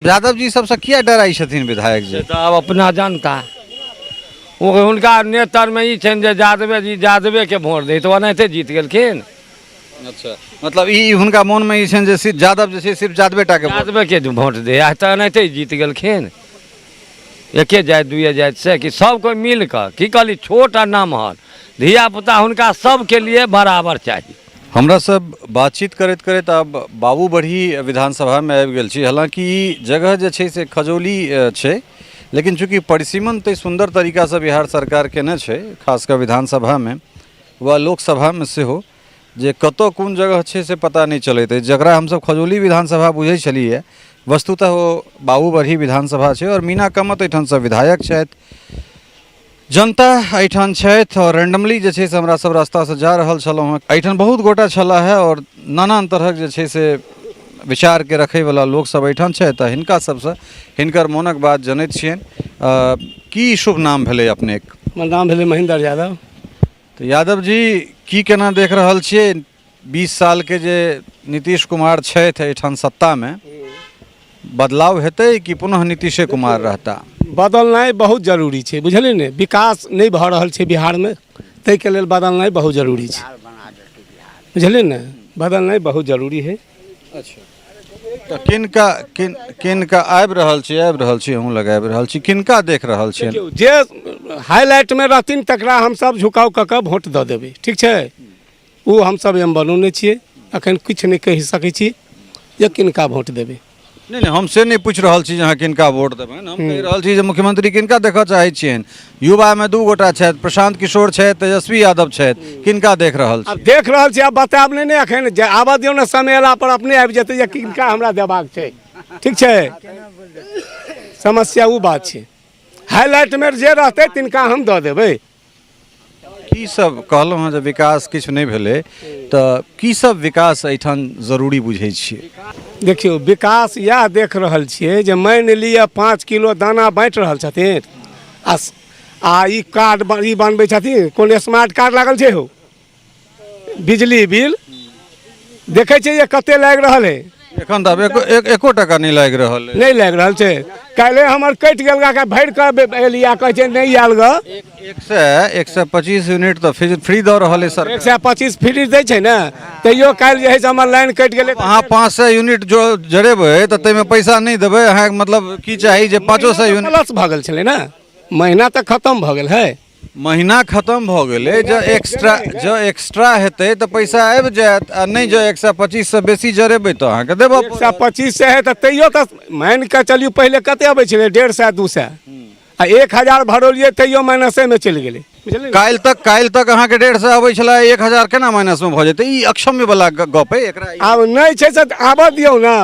यादव जी सबसँ किया डराइ छथिन विधायक जी? से तऽ आब अपना जनता ओ हुनका नेतरमे ई छनि जे जादवे जी जादवेके वोट दै तऽ ओनाहिते जीत गेलखिन। अच्छा, मतलब ई हुनका मोनमे ई छनि जे सिर्फ यादव जे छै सिर्फ यादवे टाके वोट। जादवेके वोट दै आ तऽ एनाहिते जीत गेलखिन। एके जाति दुइए जाति से कि सब कोइ मिल कऽ की कहली छोट आ नमहर धियापुता हुनका सबके लिए बराबर चाही। हमरा सब बातचीत करैत करैत आब बाबूबरही विधानसभामे आबि गेल छी। हालाँकि ई जगह जे छै से खजौली छै, लेकिन चूँकि परिसीमन ताहि सुन्दर तरीकासँ बिहार सरकार केने छै, खास कऽ विधानसभामे वा लोकसभामे सेहो, जे कतऽ कोन जगह छै से पता नहि चलैत अछि। जकरा हमसब खजौली विधानसभा बुझै छलियै, वस्तुतः ओ बाबूबरही विधानसभा छै आओर मीना कमत एहिठामसँ विधायक छथि। जनता एहिठाम छथि आओर रैंडमली जे छै से हमरा सब रास्तासँ जा रहल छलहुँ हँ। एहिठाम बहुत गोटा छलाह हे आओर नानान तरहक जे छै से विचारके रखैवला लोकसब एहिठाम छथि। तऽ हिनका सबसँ हिनकर मोनक बात जनैत छियनि। की शुभ नाम भेलै अपनेक? हमर नाम भेलै महेन्द्र यादव। तऽ यादव जी, की केना देख रहल छियै 20 सालके जे नीतीश कुमार छथि एहिठाम सत्तामे, बदलाव हेतै कि पुनः नीतीशे कुमार रहता? बदलनाइ बहुत जरूरी छै, बुझलियै ने। विकास नहि भऽ रहल छै बिहारमे, ताहिके लेल बदलनाइ बहुत जरूरी छै, बुझलियै ने। बदलनाइ बहुत जरूरी है। अच्छा, तऽ किनका किन किनका आबि रहल छी, आबि रहल छी, अहूँ लग आबि रहल छी, किनका देख रहल छियनि? देखियौ, जे हाइलाइटमे रहथिन तकरा हमसभ झुकाव कऽ कऽ वोट दऽ देबै, ठीक छै। ओ हमसभ एम बनौने छियै, एखन किछु नहि कहि सकै छी जे किनका वोट देबै। नहि नहि, हम से नहि पूछि रहल छी जे अहाँ किनका वोट देबनि। हम कहि रहल छी जे मुख्यमंत्री किनका देखऽ चाहै छियनि? युवामे दू गोटा छथि, प्रशांत किशोर छथि, तेजस्वी यादव छथि, किनका देख रहल छी? आब देख रहल छी, आब बतायब नहि ने एखन, जे आबऽ दियौ ने, समय अयला पर अपने आबि जेतै जे किनका हमरा देबाक छै, ठीक छै। समस्या ओ बात छै, हाइलाइटमे जे रहतै तिनका हम दऽ देबै। की सब कहलहुँ हँ जे विकास किछु नहि भेलै, तऽ की सब विकास एहिठाम जरूरी बुझै छियै? देखियौ, विकास इएह देख रहल छियै जे मानि लिअ 5 किलो दाना बाँटि रहल छथिन आ ई कार्ड ई बनबै छथिन, कोन स्मार्ट कार्ड लागल छै हौ, बिजली बिल देखै छियै जे कते लागि रहल है। एखन तऽ आब एको टका नहि लागि रहल है। नहि लागि रहल छै। काल्हि हमर कटि गेल गा, भरि कऽ एलियै, कहै छै नहि आयल ग। 125 यूनिट तऽ फ्री दऽ रहल है सर। 125 फ्री दै छै ने, तैयो काल्हि जे है से हमर लाइन कटि गेलै। अहाँ 500 यूनिट जो जरेबै तऽ ताहिमे पैसा नहि देबै अहाँके, मतलब की चाही जे 500 यूनिट प्लस भऽ गेल छलै ने, महीना तऽ खतम भऽ गेल है। महीना खतम भऽ गेलै, जँ एक्स्ट्रा हेतै तऽ पैसा आबि जायत, आ नहि जँ 125सँ बेसी जरेबै तऽ अहाँके देबऽ पड़त। 125 से है तऽ तैयो तऽ मानि कऽ चलियौ पहिले कते अबै छलै, 150 200, आ 1000 भरौलियै तैयो माइनसेमे चलि गेलै, बुझलियै? काल्हि तक अहाँके 150 अबै छलै, 1000 केना माइनसमे भऽ जेतै? ई अक्षम्य वला गप अइ एकरा। आब नहि छै से आबऽ दियौ ने,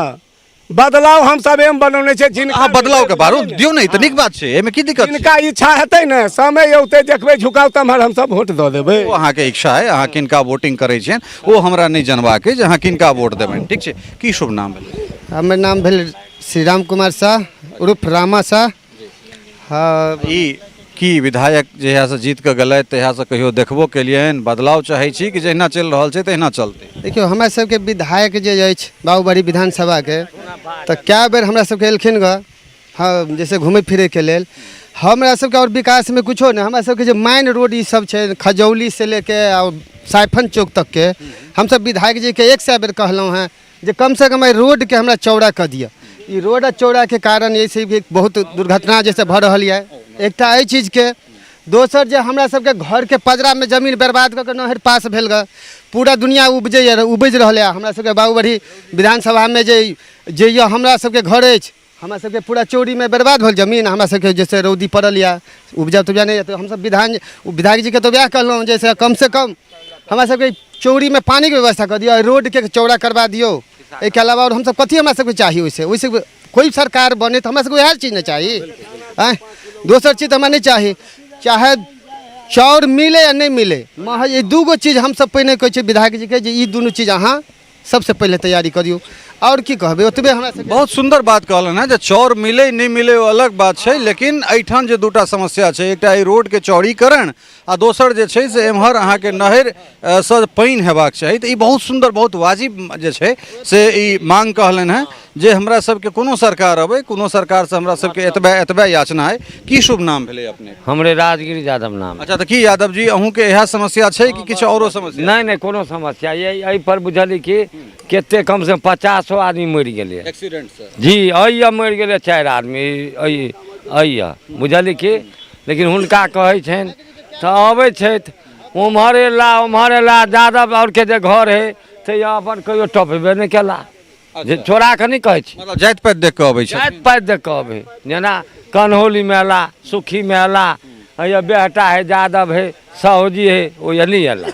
बदलाव हम सब एम बनौने छै। जिनका अहाँ बदलाव के बारू दियौ ने, ई तऽ नीक बात छै, एहिमे की दिक्कत छै? जिनका इच्छा हेतै ने, समय औतै देखबै झुकाव तम्हर हम सब वोट दऽ देबै। ओ अहाँके इच्छा है, अहाँ किनका वोटिंग करै छियनि ओ हमरा नहि जनबाक अइ जे अहाँ किनका वोट देबनि। ठीक छै, की शुभ नाम भेलै? हमर नाम भेल श्री राम कुमार शाह उर्फ रामा शाह। हाँ। ई की विधायक जहियासँ जीत कऽ गेलथि तहियासँ कहियो देखबो केलियनि? बदलाव चाहै छी कि जहिना चलि रहल छै तहिना चलतै? देखियौ, हमरा सबके विधायक जे अछि बाबूबाड़ी विधानसभाके, तऽ कए बेर हमरा सबके एलखिन गऽ, हँ, जैसे घुमै फिरैके लेल। हमरा सबके आओर विकासमे किछो नहि। हमरा सबके जे मेन रोड ई सब छै खजौलीसँ लेके आओर साइफन चौक तकके, हमसब विधायक जीके 100 बेर कहलहुँ हेँ जे कमसँ कम एहि रोडके हमरा चौड़ा कऽ दिअ। ई रोड चौड़ाके कारण एहिसँ भी बहुत दुर्घटना जैसे भऽ रहल यऽ, एकटा एहि चीजके। दोसर जे हमरा सबके घरके पजरामे जमीन बर्बाद कऽ के नहरि पास भेल गऽ, पूरा दुनिआ उपजैए, उपजि रहल यऽ। हमरा सबके बाबूबढ़ी विधानसभामे जे जे यऽ हमरा सबके घर अछि, हमरा सबके पूरा चोरीमे बर्बाद भेल जमीन। हमरा सबके जैसे रौदी पड़ल यऽ, उपजा तुपजा नहि यऽ, तऽ हमसब विधायक जीके तऽ वएह कहलहुँ जे कमसँ कम हमरा सबके चौरीमे पानिके व्यवस्था कऽ दिअ, रोडके चौड़ा करबा दियौ। एहिके अलावा आओर हमसब कथी हमरा सबके चाही? ओहिसँ कोइ सरकार बने तऽ हमरा सबके वएह चीज ने चाही। आँय, दोसर चीज तऽ हमरा नहि चाही, चाहे चाउर मिले या नहि मिले, महज ई दूगो चीज हमसब पहिने कहै छियै विधायक जीके जे ई दुनू चीज अहाँ सबसँ पहिले तैयारी करियौ। आओर की कहबै, ओतबे हमरा सबके। बहुत सुन्दर बात कहलनि हेँ जे चाउर मिलै नहि मिलै ओ अलग बात छै, लेकिन एहिठाम जे दूटा समस्या छै, एकटा एहि रोडके चौड़ीकरण आ दोसर जे छै से एम्हर अहाँके नहरि सँ पानि हेबाक चाही। तऽ ई बहुत सुन्दर, बहुत वाजिब जे छै से ई मांग कहलनि हेँ। जे हमरा सबके कोनो सरकार अबै, कोनो सरकारसँ हमरा सबके एतबे एतबे याचना अइ। की शुभ नाम भेलै अपने? हमरे राजगिरी यादव नाम। अच्छा, तऽ की यादव जी अहूँके इएह समस्या छै कि किछु औरो समस्या? नहि नहि, कोनो समस्या एहि पर बुझलियै कि कते कमसँ कम 50 आदमी मरि गेलै एक्सीडेंटसँ। जी, एहि मरि गेलै 4 आदमी एहि बुझलियै कि। लेकिन हुनका कहै छनि तऽ अबै छथि, ओम्हर अयला ओम्हर अयला, यादव आओरके जे घर हइ से अपन कहियो टपबे नहि केला, जे चोरा कऽ नहि कहै छी, मतलब जाति पाति देख कऽ अबै छै। जाति पाति देख कऽ अबै, जेना कन्हौलीमे अयला, सुखीमे अयला, हैया बेहटा है, यादव है, साहुजी है, ओ नहि अयला।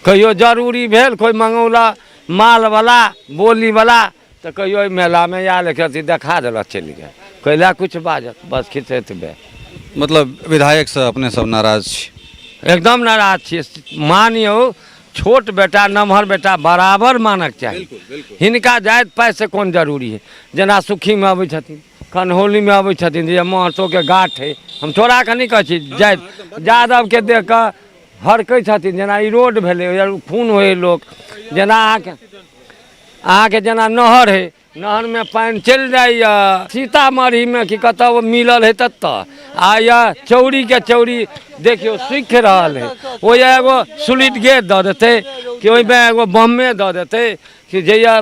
कहियो जरूरी भेल कोइ मङ्गौला मालवला बोलीवला तऽ कहियो एहि मेलामे आयल एक रत्ती देखा देलक चलि गेल, कैला किछु बाजत बस खिच एतबे। मतलब विधायकसँ अपने सब नाराज छी? एकदम नाराज छियै। मानियौ छोट बेटा नमहर बेटा बराबर मानक चाही, हिनका जाति पातिसँ कोन जरूरी है। जेना सुखीमे अबै छथिन, कन्हौलीमे अबै छथिन, जे महतोके गाठ है, हम चोरा कऽ नहि कहै छी, जाति यादवके देख कऽ हरकै छथिन। जेना ई रोड भेलै, ओहि खून होइ लोक, जेना अहाँके जेना नहर है, नहरमे पानि चलि जाइए सीतामढ़ीमे कि कतऽ मिलल है ततऽ, आ या चौरीके चौरी देखियौ सूखि रहल है, ओहि एगो स्लिट गेट दऽ देतै कि ओहिमे एगो बमे दऽ देतै कि जहिया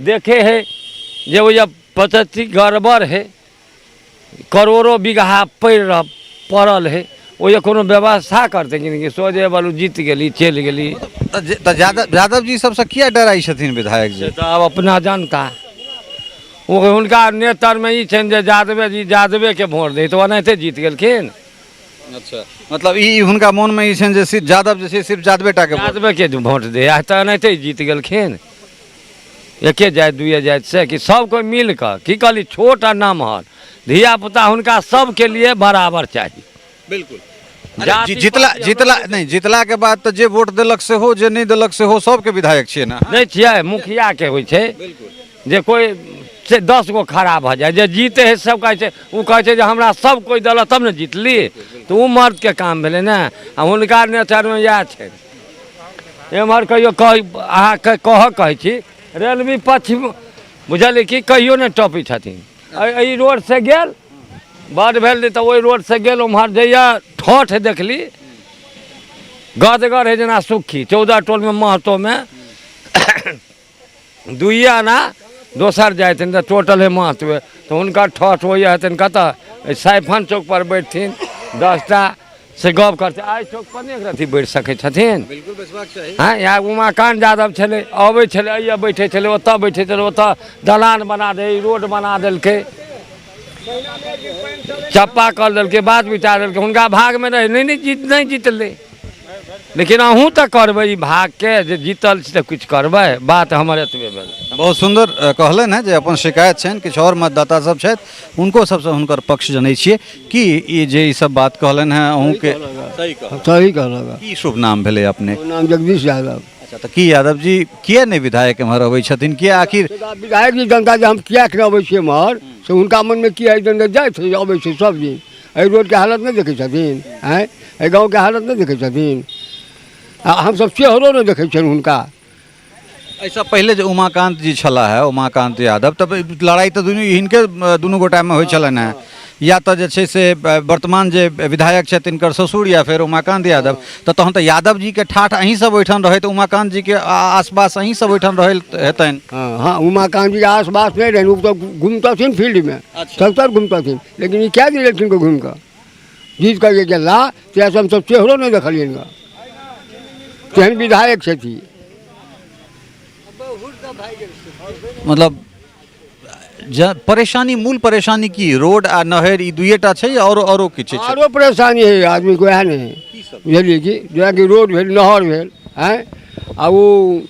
देखे है जे ओहि पद्धति गड़बड़ है, करोड़ो बीघा पड़ि रह पड़ल है, ओहि कोनो व्यवस्था करतै कि नहि, सोझे बलू जीत गेली चलि गेली। तऽ यादव जी सबसँ किया डराइ छथिन विधायक जी? से तऽ आब अपना जनता ओ हुनका नेतरमे ई छनि जे यादवे जी यादवेके वोट दै, तऽ ओनाहिते जीत गेलखिन। अच्छा, मतलब ई हुनका मोनमे ई छनि जे सिर्फ यादव जे छै सिर्फ यादवे टाके यादवेके वोट दै, आ तऽ एनाहिते जीत गेलखिन। एके जाति दुइए जाति से कि सब कोइ मिल कऽ, की कहली छोट आ नमहर धियापुता हुनका सबके लिए बराबर चाही। बिल्कुल। जितला जितला नहि, जितलाके बाद तऽ जे वोट देलक सेहो, जे नहि देलक सेहो, सबके विधायक छियै ने? नहि छियै, मुखियाके होइ छै जे कोइ से 10 गो खड़ा भऽ जाइ, जे जीते है सब कहै छै, ओ कहै छै जे हमरा सब कोइ देलक तब ने जीतली, तऽ ओ मर्दके काम भेलै ने। आ हुनका नेचरमे इएह छै। एम्हर कहियो कह अहाँके कहऽ कहै छी रेलवे पश्चिम बुझलियै कि कहियो नहि टपै छथिन। एहि रोडसँ गेल बड भेल तऽ ओहि रोडसँ गेल ओम्हर जइया ठोठ देखली गदगर है जेना सुखी 14 टोलमे महतोमे दुइए आना दोसर जाइथिन तऽ टोटल है महतोए, तऽ हुनकर ठठ होइए हेतनि कतऽ साइफन चौकपर बैठथिन 10टा से गप करतै। आइ चौक पर नहि एक रत्ती बैठ सकै छथिन। बिल्कुल बैसबाक चाही। हँ, यहाँ उमाकान्त यादव छलै, अबै छलै, अइया बैठै छलै, ओतऽ बैठै छलै, ओतऽ दलान बना दे, रोड बना देलकै, चप्पा कऽ देलकै, बात बिता देलकै, हुनका भागमे रहै नहि, नहि जीत नहि जीतलै। लेकिन अहूँ तऽ करबै ई भागके जे जीतल छी तऽ किछु करबै। बात हमर एतबे भेल। बहुत सुन्दर कहलनि हेँ जे अपन शिकायत छनि, किछु आओर मतदाता सब छथि हुनको सबसँ हुनकर पक्ष जनै छियै कि ई जे ई सब बात कहलनि हेँ अहूँके सही कहलक। की शुभ नाम भेलै अपने? नाम जगदीश यादव। अच्छा, तऽ की यादव जी किया नहि विधायक एम्हर अबै छथिन? किया आखिर विधायक जी जनता जे हम किया नहि अबै छियै एम्हर से हुनका मनमे की है, जनता जाइ छै अबै छै सब दिन, एहि रोडके हालत नहि देखै छथिन, आँय एहि गाँवके हालत नहि देखै छथिन, आ हमसब चेहरो नहि देखै छियनि हुनका। एहिसँ पहिले जे उमाकान्त जी छलाह है, उमाकान्त यादव, तब लड़ाइ तऽ दुनू हिनके दुनू गोटामे होइ छलनि हेँ, या तऽ जे छै से वर्तमान जे विधायक छथि तिनकर ससुर या फेर उमाकान्त यादव, तऽ तहन तऽ यादव जीके ठाठ अहीं सब ओहिठाम रहै, तऽ उमाकान्त जीके आसपास अहीं सब ओहिठाम रहै हेतनि। हँ हँ, उमाकान्त जीके आसपास नहि रहनि, ओ तऽ घुमतथिन फील्डमे, सभतर घुमतथिन, लेकिन ई कए दिन एलखिन घुमि कऽ जीत कऽ जे गेला तहियासँ हमसभ चेहरो नहि देखलियनि गऽ, तेहन विधायक छथि। मतलब परेशानी, मूल परेशानी की रोड आ नहर ई दुइएटा छै या औरो किछु छै? आरो परेशानी है आदमीके, वएह नहि है बुझलियै कि, जेनाकि रोड भेल, नहर भेल, आँय आ ओ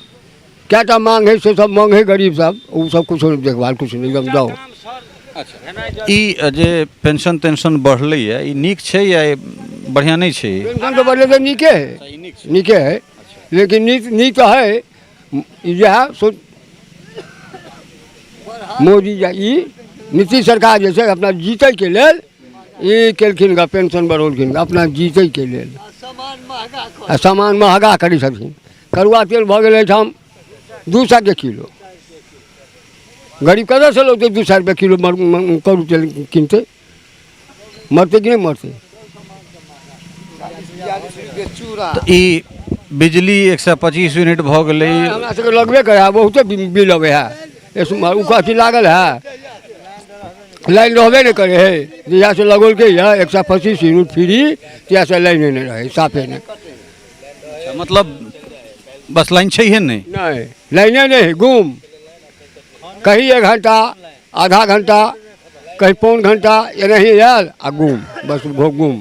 कएटा मांग है से सब मांग है गरीब सब, ओ सब किछो नहि देखभाल किछु नहि, एकदम जाओ। ई जे पेंशन तेंशन बढ़लैए ई नीक छै या बढ़िआँ नहि छै? पेंशन तऽ बढ़लै तऽ नीके है, नीके है, लेकिन नीक तऽ है ई जे है सो मोदी जे ई नीतीश सरकार जे छै अपना जीतैके लेल ई केलखिन गऽ, पेंशन बढ़ौलखिन गऽ अपना जीतैके लेल, आ सामान महगा करै छथिन। करुआ तेल भऽ गेल एहिठाम 200 के किलो, गरीब कतऽसँ लौतै 200 रुपैआ किलो करू तेल किनतै? मरतै कि नहि मरतै? तऽ ई बिजली 125 यूनिट भऽ गेलै। हमरा सबके लगबे करे है, बहुते बिल अबै है। ओ कथी लागल है, लाइन रहबे नहि करे है। जहियासँ लगौलकै यऽ 125 यूनिट फ्री, तहियासँ लाइने नहि रहै, साफे नहि। अच्छा, मतलब बस लाइन छैहे नहि? नहि, लाइने नहि है, गुम। कहीं 1 घंटा, आधा घंटा, कहीं 0.75 घंटा एनाही आयल आ गुम, बस गुम।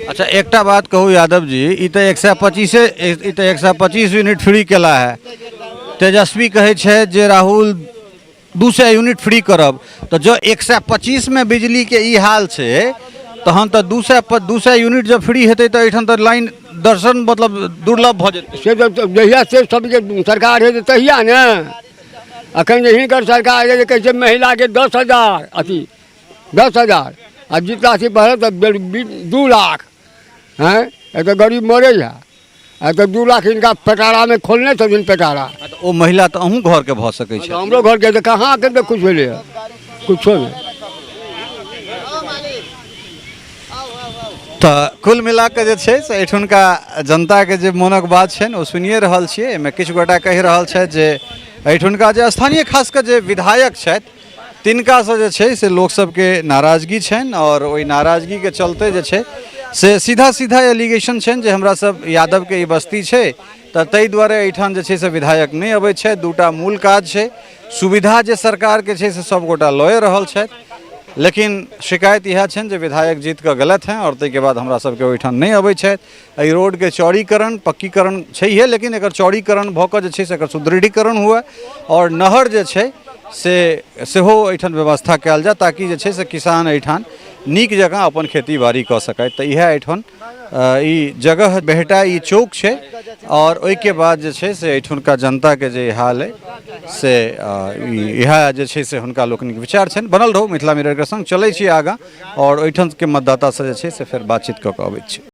अच्छा, एकटा बात कहू यादव जी, ई तऽ 125, ई तऽ 125 यूनिट फ्री केला है। तेजस्वी कहै छै जे राहुल 200 यूनिट फ्री करब, तऽ जँ 125 मे बिजलीके ई हाल छै तहन तऽ 200 यूनिट जब फ्री हेतै तऽ एहिठाम तऽ लाइन दर्शन मतलब दुर्लभ भऽ जेतै। से तऽ जहिया से सबके सरकार हेतै तहिया ने। अखन जे हिनकर सरकार है जे कहै छै महिलाके 10,000, अथी 10,000, आ जितना से बढ़त तऽ 2 लाख। हैं, एतऽ गरीब मरै है, आ तऽ 2 लाख हिनका पेटारामे खोलने छथिन पेटारा। तऽ ओ महिला तऽ अहूँ घरके भऽ सकै छै। हमरो घरके तऽ कहाँ एखन तक किछु भेलै हँ, किछो नहि। तऽ कुल मिला कऽ जे छै से एहिठुनका जनताके जे मोनक बात छनि ओ सुनिए रहल छियै। एहिमे किछु गोटा कहि रहल छथि जे एहिठुनका जे स्थानीय खास कऽ जे विधायक छथि तिनकासँ जे छै से लोकसभके नाराजगी छनि, आओर ओहि नाराजगीके चलते जे छै से सीधा सीधा एलिगेशन छनि जे हमरा सब यादवके ई बस्ती छै तऽ ताहि दुआरे एहिठाम जे छै से विधायक नहि अबै छथि। दूटा मूल काज छै, सुविधा जे सरकारके छै से सभगोटा लए रहल छथि, लेकिन शिकायत इएह छनि जे विधायक जीत कऽ गेलथि हेँ आओर ताहिके बाद हमरा सबके ओहिठाम नहि अबै छथि। एहि रोडके चौड़ीकरण पक्कीकरण छैहे, लेकिन एकर चौड़ीकरण भऽ कऽ जे छै से एकर सुदृढ़ीकरण हुए आओर नहर जे छै से सेहो एहिठाम व्यवस्था कयल जाय ताकि जे छै से किसान एहिठाम नीक जकाँ अपन खेती बाड़ी कऽ सकथि। तऽ इएह एहिठाम ई जगह बेहटा ई चौक छै, आओर ओहिके बाद जे छै से एहिठुनका जनताके जे हाल अइ से इएह जे छै से हुनका लोकनिक विचार छनि। बनल रहू मिथिला मिररके संग, चलै छी आगाँ आओर ओहिठामके मतदातासँ जे छै से फेर बातचीत कऽ कऽ अबै छी।